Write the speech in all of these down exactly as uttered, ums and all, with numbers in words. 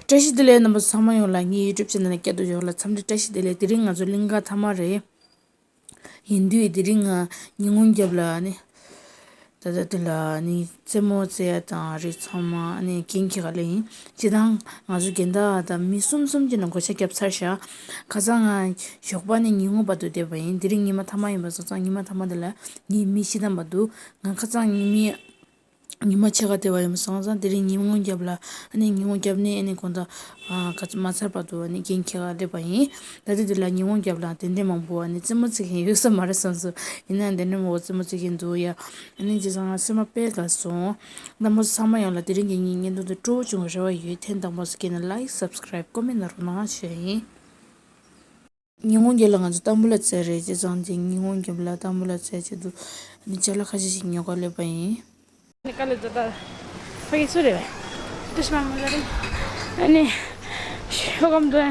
བཀྲ་ཤིས་བདེ་ལེགས། རྣམ་པ་ཚང་མ་ཡོངས་ལ་ངའི་YouTube channel ལ་བསྐྱར་དུ་ཡོང་ལ་འཚམས་འདྲི་བཀྲ་ཤིས་བདེ་ལེགས། དེ་རིང་ང་ཚོ་གླིང་ག་མཐའ་མ་རེད། ཡིན་དུས་དེ་རིང་ང་ཉི་ཧོང་རྒྱབ་ལ་ནི། ད་ལྟ་དེ་ལ་ནི་རྩེད་མོ་རྩེ་ཡ་དང་རེད། ཚང་མ་ནི་འགན་འཁྱེར་ག་ལེ་ཡིན། སྤྱིར་བཏང་ང་ཚོ་རྒན་བདག་དང་མི་གསུམ་གསུམ་གྱི་ནང་བགོ་བཤའ་བརྒྱབ་ཚར་ཤག་ཁ་སང་ང་ཞོགས་པ་ནས་ཉིན་གུང་བར་དུ་བསྡད་པ་ཡིན། དེ་རིང་ཉི་མ་མཐའ་མ་ཡིན་པ་སོང་ཙང་ཉི་མ་མཐའ་མ་དེ་ལ་ངའི་མི་ཤི་དམ་བར་དུ་ང་ཁ་སང་ཉི་མ། ཉི་མ་ཕྱེད་ཀ་དེ་བ་ཡིན་པ་སོང་ཙང་དེ་རིང་ཉི་ཧོང་རྒྱབ་ལ་ཨ་ནི་ཉི་ཧོང་རྒྱབ་ནས་ཨ་ནི་དགོང་དག་ཨ་ག་ཚོད་མ་ཚར་བར་དུ་ཨ་ནི་འགན་འཁྱེར་ག་སླེབས་པ་ཡིན། ད་ལྟ་དེ་ལ་ཉི་ཧོང་རྒྱབ་ལ་དེ་འདྲའི་མང་པོ་ཨ་ནི་རྩེད་མོ་རྩེ་མཁན་ཡོད་ས་མ་རེད་བསམ་སོང་། ཡིན་ནའང་དེ་འདྲའི་མང་པོ་རྩེད་མོ་རྩེ་མཁན་འདུག་ཡ། ཨ་ནི་བྱས་ཙང་ང་སེམས་པ་དཔེ་དགའ་སོང་། རྣམ་པ་ཚོ་ཚང་མ་ཡོངས་ལ་དེ་རིང་གི་ངའི་བརྙན་ཐུང་དེ་སྤྲོ་བོ་བྱུང་བའི་རེ་བ་ཡོད། ཐེངས་དང་པོ་ཚོ་སྐྱེས་ན་like subscribe comment གནང་རོགས་གནང་ཞུ་ཡ་ཡིན། ཉི་ཧོང་རྒྱབ་ལ་ང་ཚོ་ཏམ་བུ་ལ་རྩེ་རེད། བྱས་ཙང་དེ་ཉི་ཧོང་རྒྱབ་ལ་ཏམ་བུ་ལ་རྩེ་ཆེད་དུ་ཨ་ནི་ཅ་ལག་ཁ་ཤས་ཤིག་ཉོ་ག་སླེབས་པ་ཡིན། ནི་དཀའ་ལས་འདུག་ད། ཕ་གི་སུ་རེད་བས། ཏུ་ཤི་མ་མོ་ལ་རེད། ཨ་ནི། ཤོག་སྒམ་འདུག་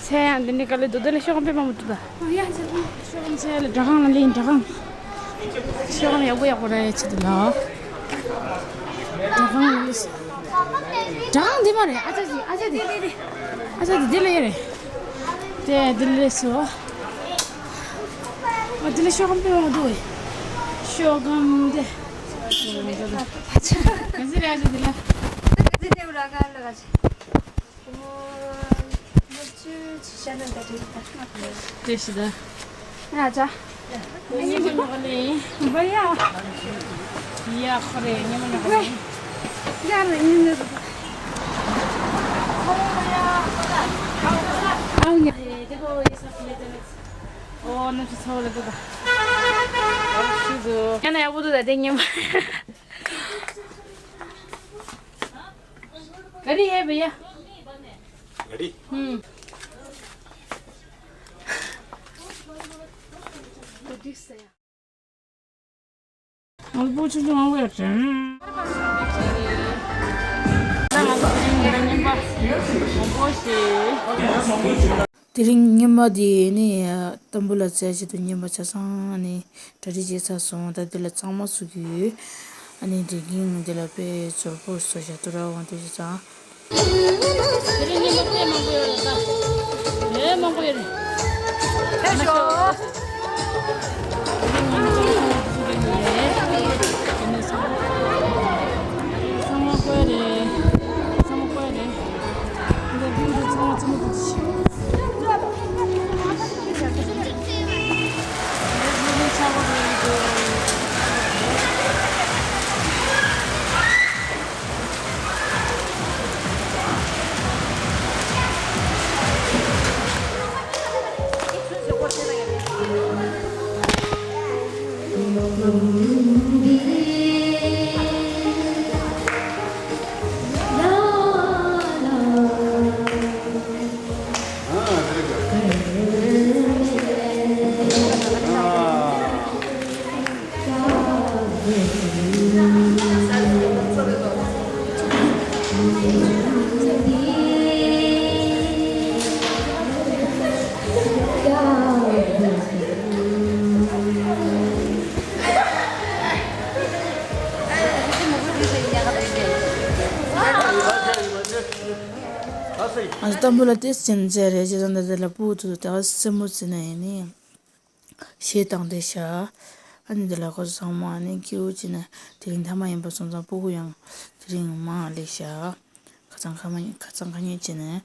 ཚད་ཡང་འདི་ནི་དཀའ་ལས་འདུག་འདི་ལ་ཤོག་སྒམ་དཔེ་མང་པོ་འདུག་ད། ཨོ་ཡ་ཚད་ཤོག་སྒམ་ཚད་ལ་སྦྲག་སྒང་ལ་ལེན་སྦྲག་སྒང་། ཤོག་སྒམ་ཡག་པོ་ཡག་པོ་ར་ཡ་ཆེད་དུ་ལ། སྦྲག་སྒང་ལ་ལེན། སྦྲག་སྒང་འདི་མ་རེད། ཨ་ཅག་ཅིག་ཨ་ཅག་འདི། ཨ་ཅག་འདི་འདི་ལ་ཡོད་རེད། དེ་འདི་ལ་སླེབས་སོ། ཨ་འདི་ལ་ཤོག་སྒམ་དཔེ་མང་པོ་འདུག་བས། ཤོག་སྒམ་འདི། ག་ཚོད་རེད་ཨ་ཅག་འདི་ལ། བཀྲ་ཤིས་བདེ་ལེགས། ང་ཅག་ཉི་མ་ཉོ་ག་ལེན། བ་ཡ། ཡ་ཁོ་རེ་ཉི་མ་ཉོ་ག་ལེན། ཡ་རེ་ཉི་མ་ཉོ་ག་ལེན། ཨ་ངེ་ཨོ་ནུ་ཆུ་ཚ་བ་ལ་དུ་ད། ཤི་དུ། ཡ་ན་ཡ་བུ་དུ་ད་དེ་ཉི་མ། ག་རེ་ཡས་བ་ཡ། ག་རེ། ཧུམ། ང་ལ་པོ་ཆུང་ཆུང་མང་པོ་ཡོད་དྲན། དེ་རིང་ཉི་མ་དེ་ནི་ཏམ་བུ་ལ་རྩེ་ཆེད་དུ་ཉི་མ་ཆ་ཚང་ནི་གྲ་སྒྲིག་བྱས་ཚར་སོང་། ད་དེ་ལ་གཙང་མ་བཟོ་གི་ཡོད། ཨ་ནི་དེ་གིན་དེ་ལ་དཔེ་ཛོར་པོ་བཟོ་བྱ་ཏུ་ར་འོང་དུ་བྱེད་ཙང་། དེ་རིང་ཉི་མ་དཔེ་མང་པོ་ཡོད་རེད་ད། ཨེ་མང་པོ་ཡོད་རེད། ཕེབས་ཤོག་ཚང་མ་བཀོད་རེད། ཚང་མ་བཀོད་རེད། འདི་འདི་འདི་ཚང་མ་ཚང་མ་འདི་ཤི། ང་ཚོ་ཏམ་བུ་ལ་ཏེ་སེམས་ཅན་རེད་ཅེས་དང་འདི་ལ་སྤུ་གུ་ཚོ་ད་སེམས་མོ་ཚེ་ན་ཡིན་ནི། གཞས་བཏང་བསྡད་ཤག་ཨ་ནི་འདི་ལ་ཁོ་ཚོ་ཚང་མ་ཨ་ནི་སྐྱིད་པོ་བྱས་ནས་དེ་རིང་མཐའ་མ་ཡིན་པ་སོང་ཙང་སྤུ་གུ་ཡང་དེ་རིང་མང་སླེབས་ཤག་ཁ་ཚང་ཁ་མ་ཁ་ཚང་ཁ་ཉེ་བྱས་ནས།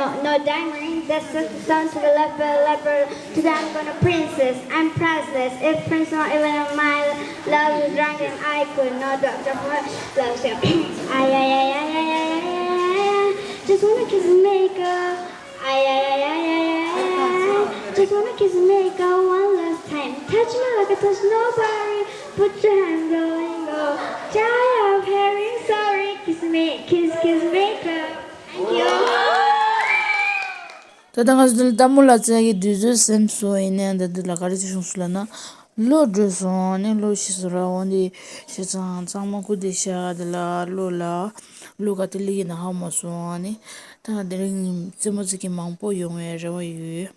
No diamond, that's just the sound to the leper, leper, to the I'm gonna princess, I'm priceless, if prince not even a mile, love is drunk and I could not drop the heart, love still, ay, ay, ay, ay, ay, ay, ay, ay, ay, just wanna kiss and make up, ay, ay, ay, ay, ay, ay, ay, ay, just wanna kiss and make up one last time, touch me like I touch nobody, put your hands going go, tired of hearing sorry, kiss me, kiss, kiss, make up. ད་ལྟ་ང་ཚོ་འདི་ལ་ལྟད་མོ་ལ་བཙལ་གྱི་དུས་ཚོད་ཟིན་སོང་ཡིན་ནའི་ད་འདི་ལ་ག་རེ་བྱུང་སོང་ལབ་ན། གློག་འགྲོ་སོང་ནི་གློག་ཤི་སོང་ར། འོ་འདི་བྱས་ཙང་གཙང་མ་ཁུག་བསྡད་ཤག་འདི་ལ་གློག་ལ་གློག་ག་དུས་སླེབས་ཀྱི་ན་ཧ་མ་སོང་ནི། ད་དེ་རིང་རྩེད་མོ་རྩེ་མཁན་མང་པོ་ཡོང་བའི་རེ་བ་ཡོད།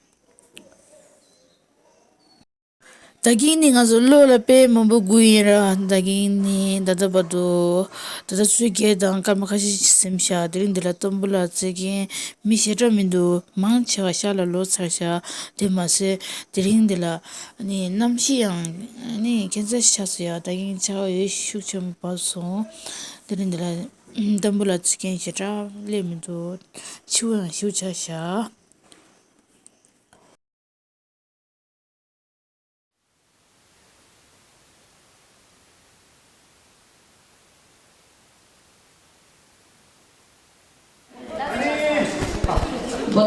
ད་གིན་ནི་ང་ཚོ་གློག་ལ་དཔེ་མང་པོ་སྒུག་ཡིན་ར། ད་གིན་ནི་ད་ལྟ་བར་དུ་ད་ལྟ་ཚོད་བརྒྱད་དང་སྐར་མ་ཁ་ཤས་ཤིག་ཟིན་ཤག་དེ་རིང་འདི་ལ་ལྟད་མོ་ལ་བཙལ་མཁན་མི་ཞེ་དྲག་མི་འདུག་མང་ཆེ་བ་ཤག་ལ་ལོག་ཚར་ཤག་དེ་མ་ཟད་དེ་རིང་འདི་ལ་ནི་གནམ་གཤིས་ཡང་ནི་ཁྱད་མཚར་ཞིག་ཆགས་སོང་ཡ། ད་གིན་ཆར་པ་ཡོད་ཤུགས་ཆེན་པོ་བབས་སོང་། དེ་རིང་འདི་ལ་ལྟད་མོ་ལ་བཙལ་མཁན་ཞེ་དྲག་སླེབས་མི་འདུག་འཕྱི་པོ་ཡང་ཞེ་པོ་ཆགས་ཤག་ཨ་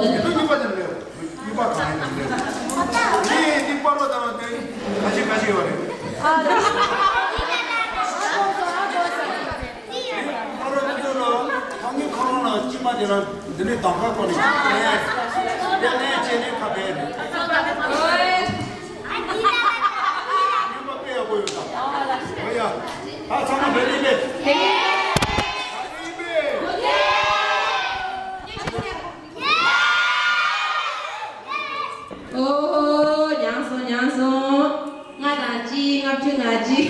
རོ་དེ་ཚོ་ལ་ཁང་གི་ཁོ་རང་ལ་སྐྱེས་མ་དེ་རང་འདི་ནས་གདམ་ཁ་བསྐོར་ནས་ལས་ལས་བྱས་ནས་ཁ་ཕྱེ་ནས། ཉམས་པ་དཔེ་ཡག་པོ་ཡོད་ད། འོ་ཡ། ད་ཚང་མ་བོད་ཡིག་པས། ཨོ། ཉམས་སོང་ཉམས་སོང་། ལྔ་དང་གཅིག་ལྔ་བཅུ་ང་གཅིག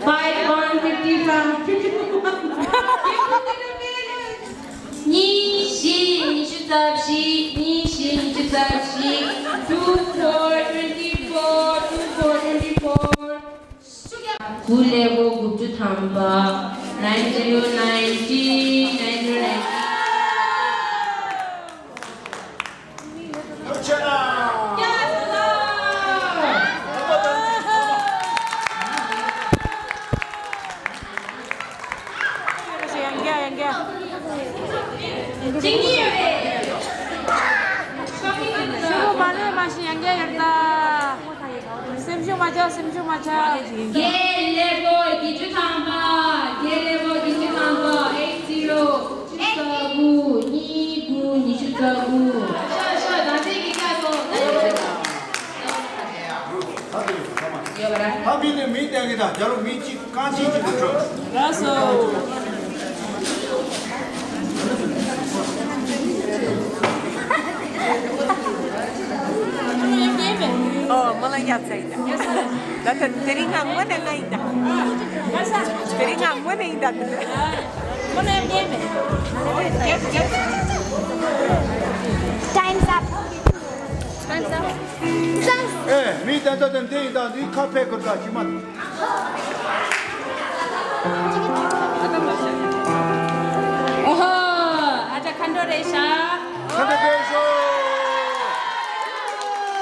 Five one fifty five. གཉིས་བཞི་ཉི་ཤུ་རྩ་བཞི། གཉིས་བཞི་ཉི་ཤུ་རྩ་བཞི། Two four twenty four. Two four twenty four. དགུ་ཀླད་ཀོར་དགུ་བཅུ་ཐམ་པ། Nine zero nine three, nine zero nine three. ཡང་བསྐྱར་ཡང་བསྐྱར། ཤོག་མ་ལོས་མ་ཤི་ཡང་བསྐྱར་ཡོད་ད། སེམས་ཤུགས་མ་ཆག་སེམས་ཤུགས་མ་ཆག་བརྒྱད་ཀླད་ཀོར་བརྒྱད་ཅུ་ཐམ་པ། བརྒྱད་ཀླད་ཀོར་བརྒྱད་ཅུ་ཐམ་པ། Eight zero. ཉི་ཤུ་རྩ་དགུ། གཉིས་དགུ་ཉི་ཤུ་རྩ་དགུ། ཤོག་ཤོག་བདག་འཛིན་གྱི་སྐབས་སུ། ད་མི་ནི་མི་བསྟན་གྱི་དང་རྒྱ་རུ་མི་གཅིག་རྐང་གཅིག་གཅིག་ཏུ་འགྲོ། ལགས་སོ། ཨོ་མོ་ལ་ཡབ་ཚ་ཡིན་ད། ད་ད་དེ་རིང་ང་དངོས་གནས་ང་ཡིན་ད། དེ་རིང་ང་དངོས་གནས་ཡིན་ད། མོ་ལ་ཡབ་རྒྱལ་མེད། Time's up. Time's up. ཨེ་མི་ད་ད་ད་འདི་ཡིན་ད། འདི་ཁ་ཕྱེ་དགོས་ད་ཤི་མ། ཨོ་ཧོ། ཨ་ཅག་མཁའ་འགྲོ་རེད་ཤག་མཁའ་འགྲོ་ཕེབས་ཤོག་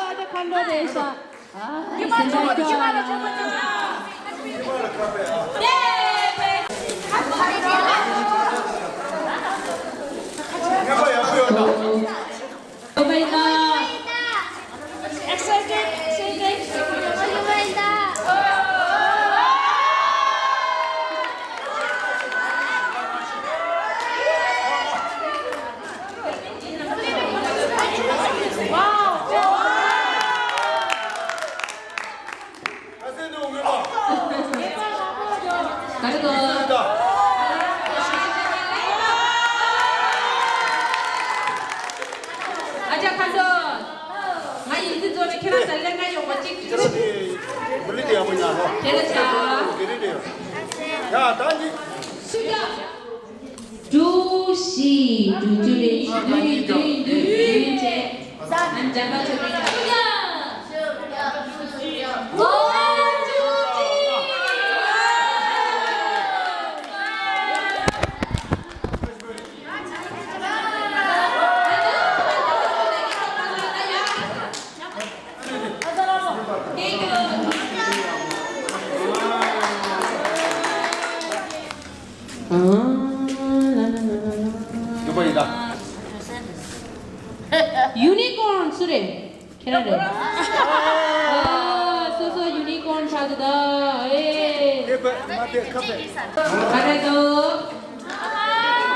ཨ་ཅག་མཁའ་འགྲོ་རེད་ཤག་ཨ་ཅག་མཁའ་འགྲོ་རེད་ཤག་ཨ་ཅག་མཁའ་འགྲོ། ང་ཡིན་ཙི་ཚོ་ནི་ཁྱེད་རང་ཚོ་ལས་ང་ཡོང་བ་གཅིག་ཅིག་རེད། དེ་ལ་ཆ། ཡ་ད་ནི། དྲུག་བཞི་དྲུག་ཅུ་རེ་བཞི་བདུན་བདུན་བདུན་བདུན་བཅས། ཨ་འཇམ་པ་ཆོས་སྒྲོན་ཆ། ཁྱེད་རང་རེད། ཨ། སོ་སོ་ཡུ་ནི་ཀོན་ཆགས་འདུག་ད། ཨེ། ཨེ་པ་མ་པེ་ཁ་པེ། ཁ་རེད་དོ། ཨ། ཨེ།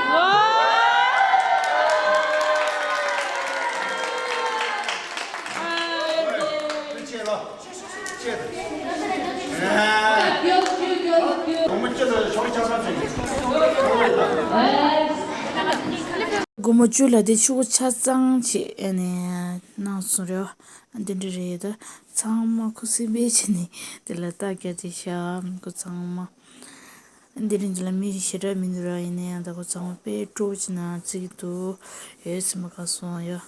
ཨེ། ཨེ། ཨེ། སྒོར་མོ་བཅུ་ལ་དེ་ཆུ་བོ་ཆ་ཚང་བྱེད། ཨེ་ནས་གནང་སོང་རེད་བ། འདི་འདྲ་རེད་ད། ཚང་མ་ཁུ་སིམ་པོ་བྱས་ནས་དེ་ལ་རྟགས་རྒྱག་བྱས་ཤག་མི་ཁོ་ཚང་མ། འདི་རིང་འདི་ལ་མི་ཞེ་དྲག་མི་འདུག་ར། ཡིན་ན་ཡང་ད་ཁོ་ཚང་མ་དཔེ་སྤྲོ་བོ་བྱས་ནས་བརྩི་གི་འདུག་ཡོད་སེམས་པ་དགའ་སོང་ཡ།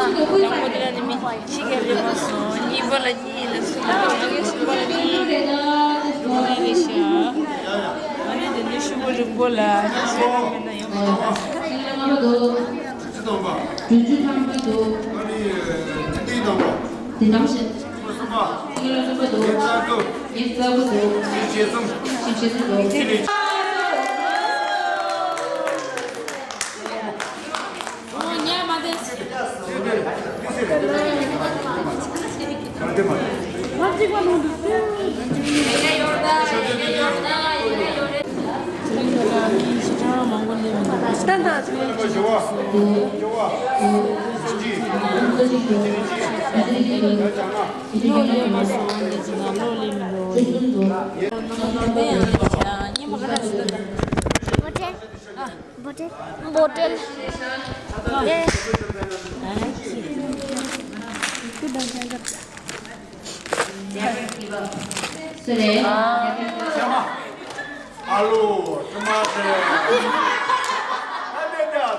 དང་པོ་དེ་ལ་ནི་མི་ཁྱི་ག་སླེབས་མ་སོང་། གཉིས་པ་ལ་གཉིས་ལ་གསུམ་པ་ལ་གཉིས། གསུམ་པ་ལ་གཉིས། གཉིས་པ་རེད་ཤག་ཨ་ནི་དེ་ནི་ཤུ་བོ་རིང་པོ་ལ་གཉིས་སུ་མེད་ན་ཡོང་མི་འདུག་བོ་ཊལ། བོ་ཊལ། ཨེ། སུ་རེད། ཨ་ལོ། ཚང་མ་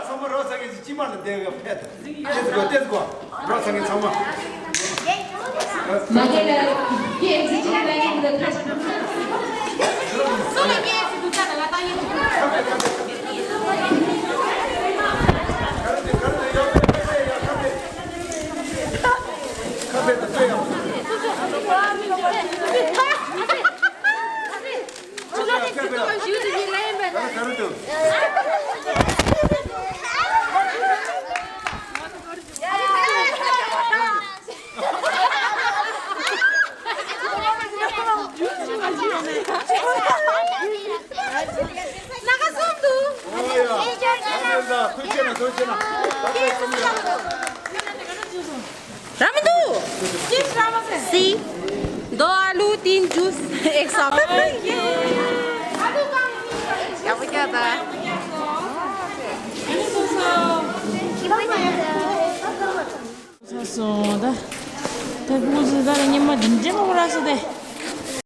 ཚང་མ་རོགས་ཚ་གི་ཅི་མ་ལ་བསྡད་ག་ཕེབས། ཏེ་ཙི་གོ་ཏེ་ཙི་གོ། རོགས་ཚ་གི་ཚང་མ། མ་གི་ལ་ཀེ་ཨེཕ་སི་ཅི་ལ་ཡིན་འདི་ཁ་ཅིག་སོ་ལ་ཀེ་ཨེཕ་སི་འདུག་ད་ལ་ད་ཡིན་འདུག་ར་མི་འདུག་ཅིས་ར་མ་ཟེར། སི། दो आलू तीन जूस एक सौ། ཡག་པོ་རྒྱག་ད། ས་སོང་ད། ད་ཁུ་ཚོ་ད་ཉི་མ་འདི་འདྲ་མང་པོ་རག་སོང་སྟེ།